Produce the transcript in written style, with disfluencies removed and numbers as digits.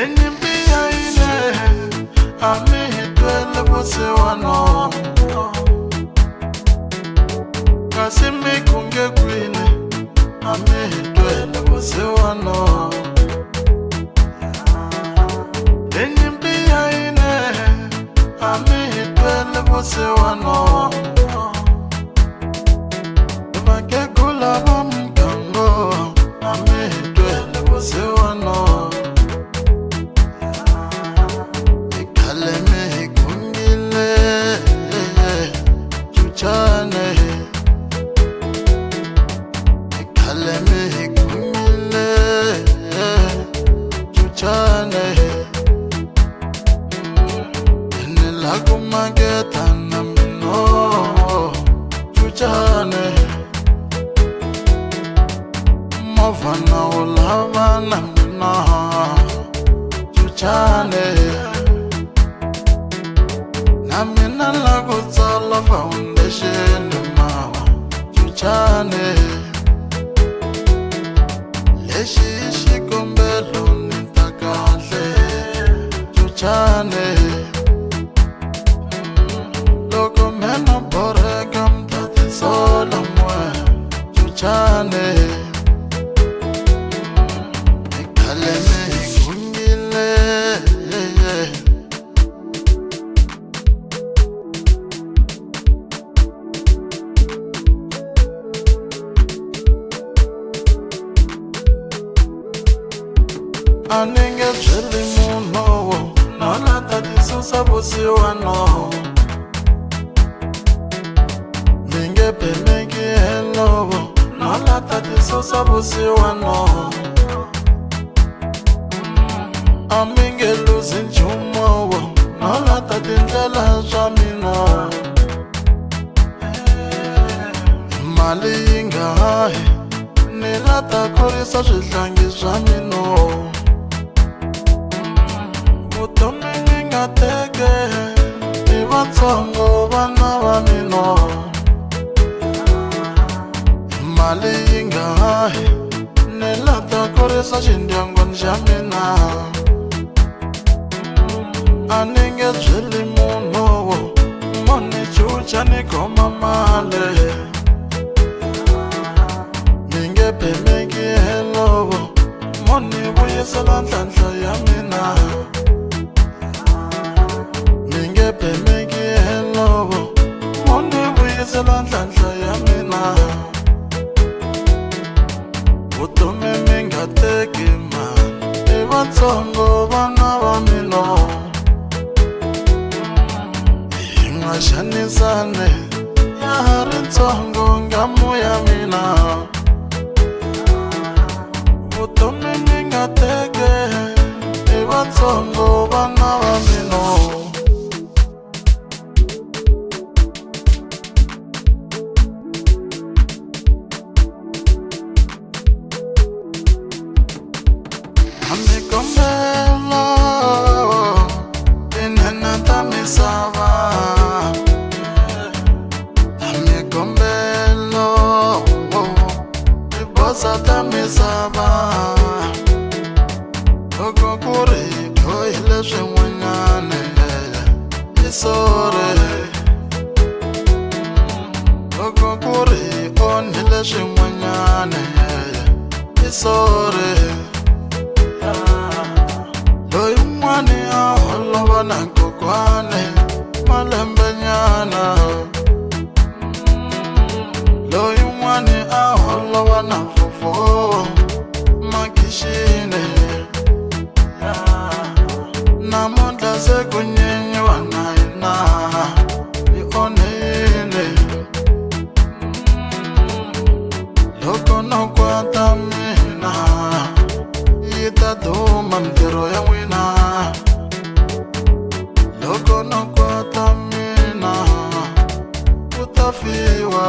Hi nyimpi ya yile a mi hi twele vusiwana kasi mi kunge kwini a mi hi twele vusiwana. Hi nyimpi ya yile a mi hi twele vusiwana. Vakhegula va muganga a mi hi twele vusiwana. I khale mi hi gungile chuchane. I khale mi hi gungile chuchane. Ni la ku maketa na mino chuchane. Movha na wu lava na mina chuchane. Na mina la ku tsala foundation mawa chuchane. Lexi i xikombelo ni ta kahle chuchane. Loko meno borheka mi ta tisola n'we chuchane. I khale mi hi gungile. A ni nge byeli munhu no la ta tisusa vusiwana. Mi nge bemeki hello no la ta tisusa vusiwana. A mi nge luzi nchumu no lata tindlela swa mina. Mali yi nga hahi ni lata kurisa swihlangi swa mina. Vutomi mi nga teke i vatsongo vana va mina. Mali yi nga hahi ni lata kurisa xindyangwani xa mina. A ni nge byeli munhu mo ni chucha ni khoma mali. Mi nge bemeki hello mo ni vuyisela ntlhantlha ya mina. Mi nge bemeki hello mo ni vuyisela ntlhantlha ya mina. Vutomi mi nga teki mani i vatsongo vana va mina. Hi nga xanisani ya ha ri ntsongo ngamu ya mina. Vutomi mi nga teke i vatsongo vana va mina. A mi kombela tinhenha ta misava. A mi kombela tibosa ta misava. Loko ku ri hi dyohile swin'wanyana i sorry. Loko ku ri hi onhile swin'wanyana i sorry. Loyi un'wani a holova na kokwani malembenyana. Loyi un'wani a holova na fofo makhixini. Namuntlha se ku nyenyiwa na hina hi onhile. Loko no kwata mina yi ta duma mintirho ya n'wina. Loko no kwata mina ku ta fiwa.